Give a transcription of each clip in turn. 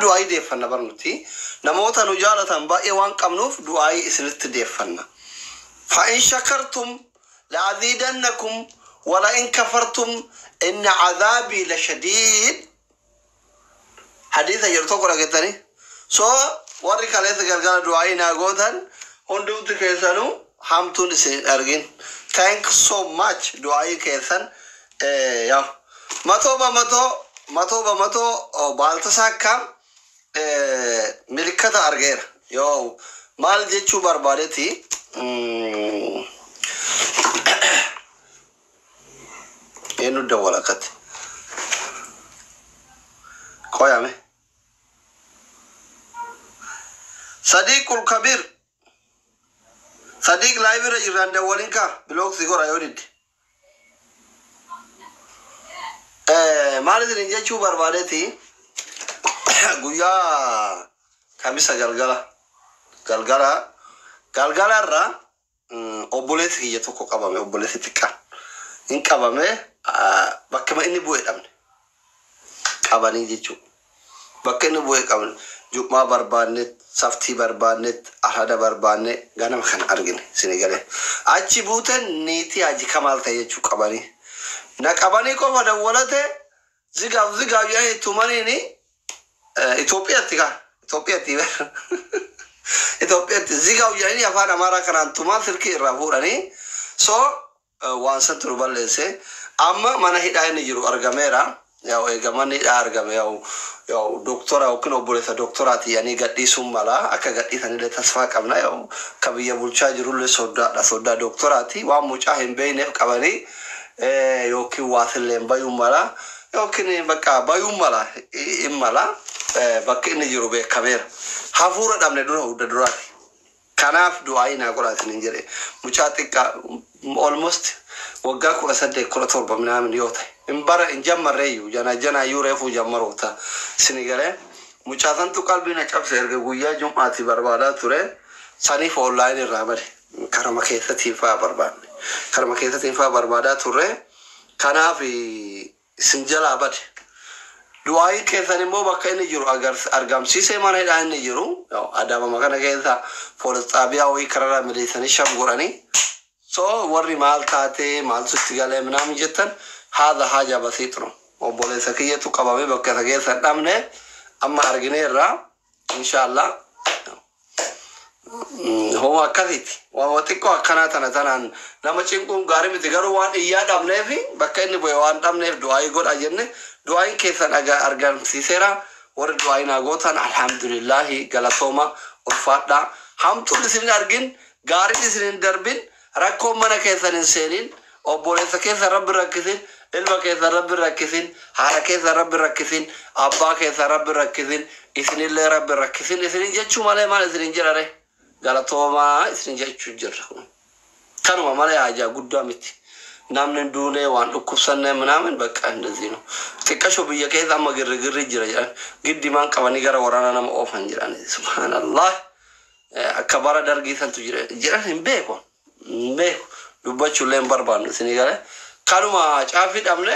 Du'aayii deeffanna bar nuti. Namoota nu jaalatan baay'ee waan qabnuuf du'aayii isinitti deeffanna. Fa'in shakartum la'aziidannakum wala'in kafartum inna azaabii lashadiid. Hadiisa jedhu tokko dhageettanii. So warri kaleessa galgala du'aayii naa gootan hundumti keessanuu hamtuun isin hin argin. Thank so much du'aayii keessan yaa መቶ በመቶ መቶ በመቶ ባልተሳካም milikkata argeera. Yoo maal jechuu barbaadeeti, eenyu dawwala akkatti qoyame? Sadiiqul Kabir, Sadiiq live irra jirraan dawwalin kaa, block si godha yoo didde. Maal isin jechuu barbaadeeti, guyyaa Kamisa galgala galgala galgala irraa obboleessi kiyya tokko qabame. Obboleessi xiqqaan hin qabame. Bakkuma inni bu'e dhabne, qabanii jechuudha. Bakka inni bu'e qabne. Jummaa barbaanne, saftii barbaanne, arhada barbaanne, ganama kan argine isin galee. Achi buuten niitii Haji Kamaal ta'e jechuu qabanii. Na qabanii qofa dawwalate, zigaaf zigaaf jedhanii tumaniini Itoophiyaatti kaa Itoophiyaatti zigaaf jedhanii afaan Amaaraa kanaan tumaa silkii irraa fuudhanii. So waan san turu balleesse. Amma mana hidhaa inni jiru argameera. Yaa'u eega manni hidhaa argame, yaa'u doktora yookiin obboleessa doktoraati jedhanii gadhiisuun mala. Akka gadhiisanillee tasfaa qabna. Yaa'u ka biyya bulchaa jirullee soddaadha, soddaa doktoraati. Waan mucaa hin beekneef qabanii yookiin waasillee bayuun mala yookiin bakka bayuun mala hin mala. Bakki inni jiru beekameera. Hafuura dhabne dura hunda duraati. Kanaaf du'aayii naa godhaa isiniin jedhe. Mucaa xiqqaa almost waggaa 18, 17 minaamin yoo ta'e, hin bara hin jammarreeyyuu, jana janaayyuu reefuu jammaroota isini galee. Mucaa santu qalbii na cabse. Erga guyyaa Jum'aati barbaadaa ture. Saniif online irraa bade. Karama keessatiin fa'aa barbaadne, karama keessatiin fa'aa barbaadaa turre. Kanaaf isin jalaa bade. Du'aayin keessan immoo bakka inni jiru argamsiisee. Mana hidhaa inni jiru Adaamama kana keessa poolis xaabiyaa wayii kararraa miliisanii shaf godhanii. So warri maal taatee, maaltu itti galee minaamin jettan, haadha haja basiixnu obboleessa kiyyatu qabame. Bakka isa keessa hin dhabne, amma argineerra inshaallah. Homa akkasiiti. Waan xiqqoo akkanaa tana tanaan nama cinquun gaarii miti, garuu waan iyyaa dhabneefi bakka inni bu'e waan dhabneef du'aayii godha jenne. Du'aayin keessan argamsiiseera. Warri du'aayii naa gootan alhamdulillahi, galatooma, ulfaadhaa. Hamtuun isin hin argin, gaariin isin hin darbin, rakkoon mana keessan hin seenin, obboleessa keessan Rabbi rakkisin, ilma keessan Rabbi rakkisin, haadha keessan Rabbi rakkisin, abbaa keessan Rabbi rakkisin, isinillee Rabbi rakkisin isinin jechuu malee maal isinin jedhare? Galatoomaa isin jechuu jirra. Kanuma malee haajaa guddaa miti. Namni duunee waan dhukkubsannee ምናምን በቃ እንደዚህ ነው። Xiqqasho biyya keessa amma girrigirri jira jedhan. Giddimaan qabanii gara waraanaa nama oofan jedhan. Subhaanallah, akka bara Dargii santu jira jedhan. Hin beeku, hin beeku, dubbachuullee hin barbaannu isinii galee. Kanuma caafii dhabne,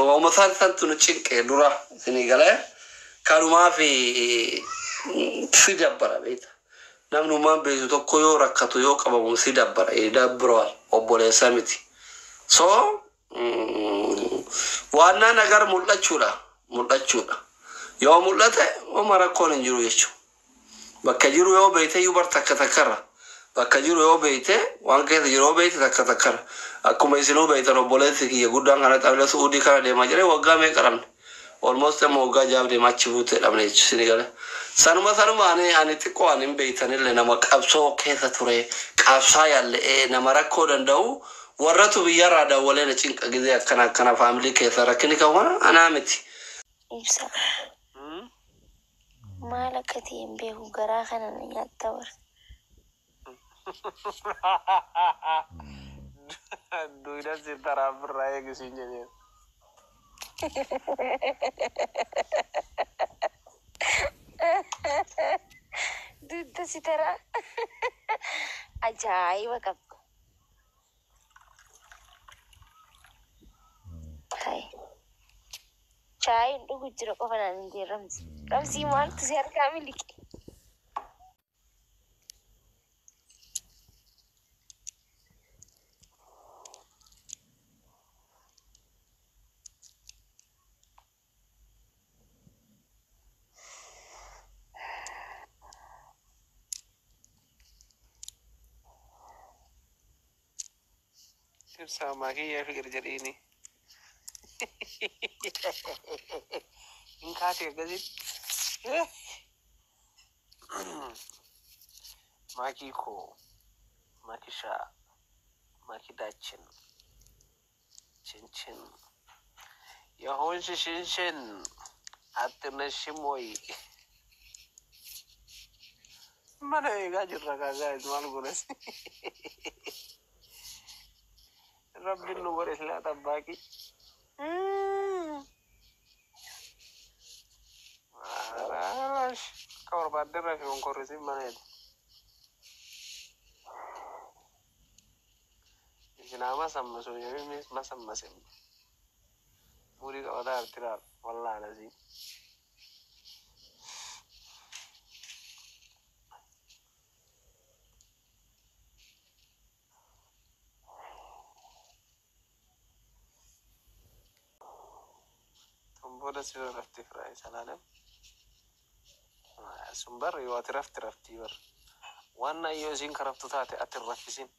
wauma isaan santu nu cinqe dura isinii galee. Kanumaa fi si dabbara beekta. Namnummaan beektu tokko yoo rakkatu, yoo qabamu si dabbara, dabbiroal obboleessa miti. So waannaa nagar mul'achuudha, mul'achuudha. Yoo mul'ate oma rakkoon hin jiru jechuudha. Bakka jiru yoo beekte iyyuu bar takka takkarra. Bakka jiru yoo beekte, waan keessa jiru yoo beekte takka takkarra. Akkuma isinuu beektan, obboleessi kiyya guddaan kana xabila Su'uudii kana deemaa jedhee waggaa meeqa dhabne? Almost amma waggaa 6 deemaa achi buutee dhabne jechuudha isinii galee. Sanuma sanuma ani xiqqoo ani hin beektanillee nama qabsoo keessa ture, qabsaa yaallee, nama rakkoo danda'u warratu biyyarraa dawwalee na cinqa gizee akkana akkana family keessa rakkinni kan kana anaa miti. Ibsa. Maal akka ta'e hin beeku, garaa kana na nyaatta bara. Duyda si taraa birraa eegisiin jedheen. Dugda si taraa ajaa'iba qabda. Hai. Chaayii Bishaan dhugu jira qofa naan hin jee Ramzi. Ramzii maaltu si harkaa miliqe? Ibsaa maakiyyaa fiqir jedhiini. Hin kaate akkasitti. Maakii koo, maakishaa, maakidaachin, chinchin. የሆንሽ ሽንሽን አትነሽም ወይ? Mana eegaa jirra kaa guys, maal godhas? Rabbiin nu godhe silaa xabbaaqi. Araarash akka barbaadde fi konkorrisiin mana eegu. Isinaa masammasu jedhee masammase. Murii qabataa artiraa wallaahi asii. Tun booda si bira rafti firaa salaalem. Sun barri yoo ati rafti raftii bar. Waan yoo isiin karaftu taate ati hin raffisin.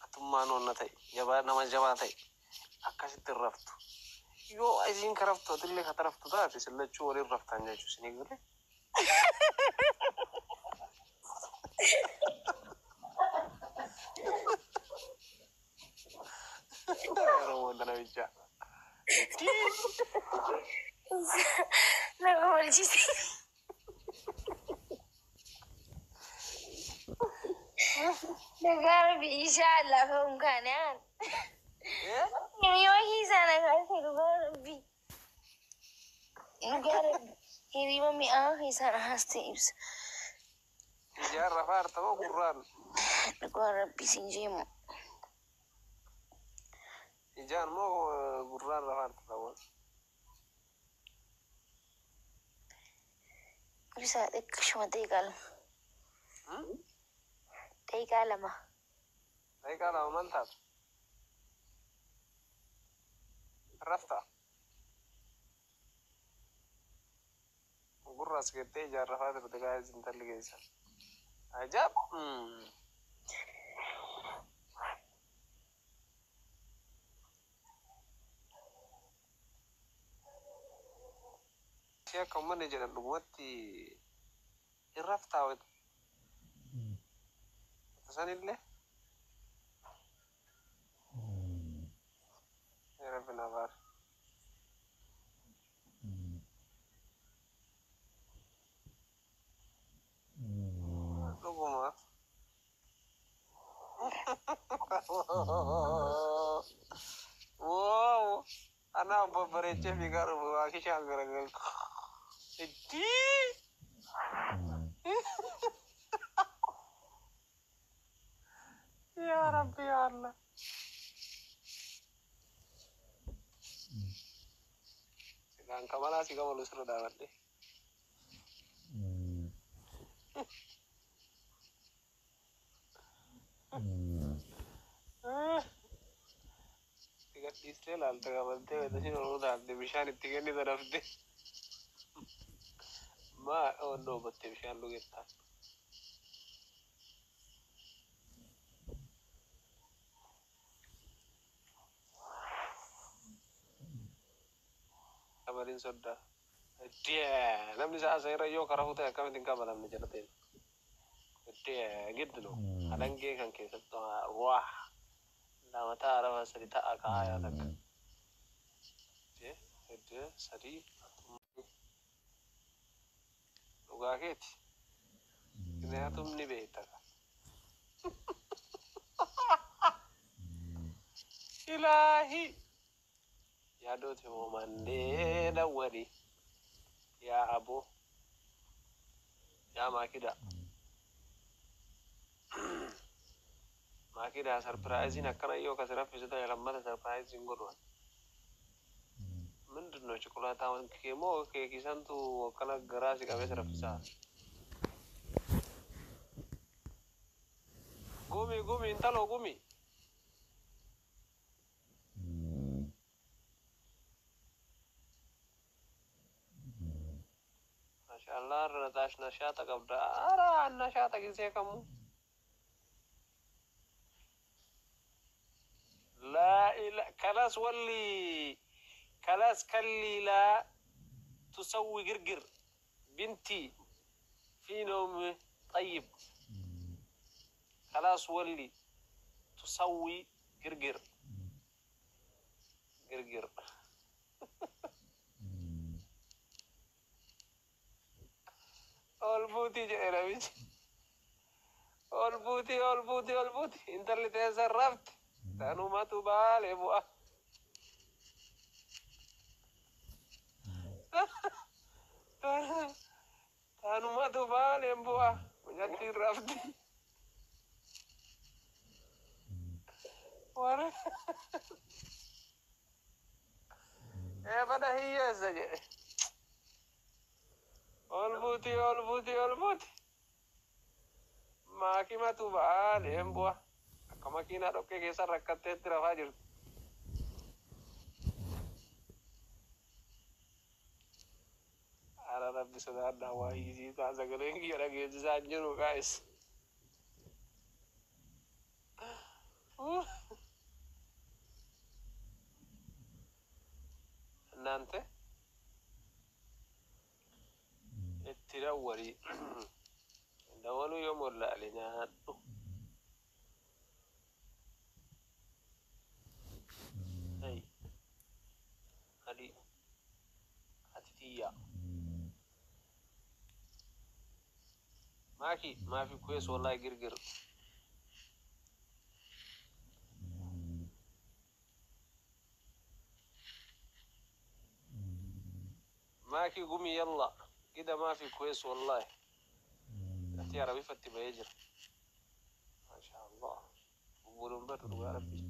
Atummaan onna ta'e jabaa nama jabaa ta'e akkasitti hin raftu. Yoo isiin karaftu atillee ka raftu taate isin lachuu waliin raftan jechuu isin eegale. Oromoon tana bichaa. Nama walchise. Dhugaa Rabbi inshallah ka'uun kaane aan. Hiriyoota keessaa na kaase dhugaa Rabbi. Dhugaa Rabbi. Hiriiba mi'aa keessaa na haaste ibsa. Ijaan rafaa artama gurraan. Dhugaa Rabbi sin jeemu. Ijaan moo gurraan rafaa artama? Ibsaa xiqqishuma daqiiqaa 2. Daqiiqaa 2. Daqiiqaa 2 maal taatu? Raftaa? Gurras gettee ijaan rafaa turte guys intalli keessan. Ajaab! Ishee akka uummanni jedhan dhugumatti hin raftaa wayita sanillee. Rabbi na baar. Dhuguma. Wow! Anaaf babbareechee fiigaa dhufu waakishaan garagal. Itti! Yaa Rabbi yaa Allah. Sigaan kamalaa si kamalu sirra dhaabadhe. Itti gadhiistee ilaalta qabattee wayita isheen ol utaalte bishaan itti kennite dafte. Maa onnoo battee bishaan dhugettaa. Kamaliin soddaa. Namni sa'a isa irra yoo karaa ta'e akkamitti hin kabalamne jala ta'e. Giddu halangee kan keessatti waa lama ta'a lafa sadi ta'a kaayaa takka. Hedduu sadii dhugaa keeti. Kinayatum ni beekta. Ilaahi. Yaadooti moo mandee dawwali. Yaa aboo. Yaa maakida. Maakida surpriseiin akkana yoo kasi raffisu ta'e lammata surpriseiin godhuan. ምንድን ነው ቾኮላታ moo keekii santu akkana garaa si qabee si raffisaa? Gumi gumi intaloo gumi. Maashaallah irra nashaata qabda. Ara nashaata gisee kamuu. لا إله خلاص ولي خلاص كلي لا تسوي قرقر بنتي في نوم طيب خلاص ولي تسوي قرقر قرقر ol buutii jedhe namichi ol buutii ol buutii ol buutii intalli teessan rafte tanumatu baale bu'a. Tanumatu baaleen bu'a mucattiin rafte. Warra eebada hiyyeessa jedhe. Ol buutii ol buutii ol buutii. Maakimatu baaleen bu'a. Akka makiinaa dhoqqee keessa rakkatteetti rafaa jirti. Ara rabbi sodaadhaa waa hiisiisaa sagaleen kiyya dhageessisaa hin jiru guys. እናንተ itti dawwalii dawwaluu yoom wallaale nyaadhu. Hey, Ali, ati tiyya. Maaki, maafi kuwees wallahi girgir. Maaki gumi yalla. كده ما في كويس والله. أنت يا ربي فتي بيجر. ما شاء الله. قولوا برد يا ربي.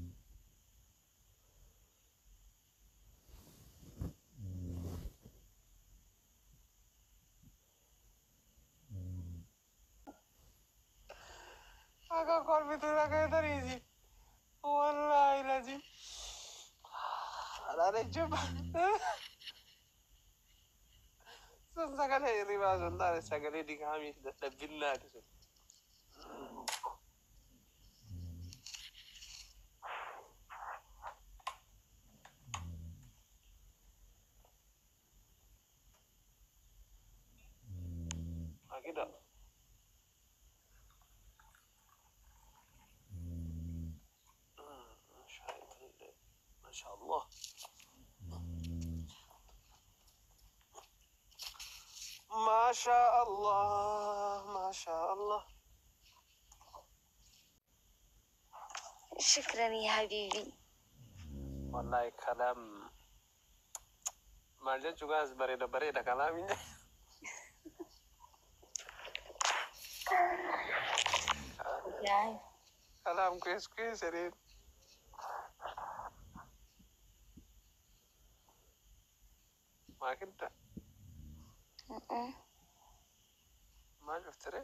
Akka kolfitu dhageessaniisi. Wallaahi lazim. Alaana jechuun sun sagalee hirribaa sun taane sagalee dikaamii dadhabinnaati sun. Akida. ما شاء الله. ما شاء الله ما شاء الله. شكرا يا حبيبي. والله كلام maal jechuu gaas bareeda bareeda kalaamiin. Kalaam kuis kuis jedheen. Maakidda. Maal dhuftire?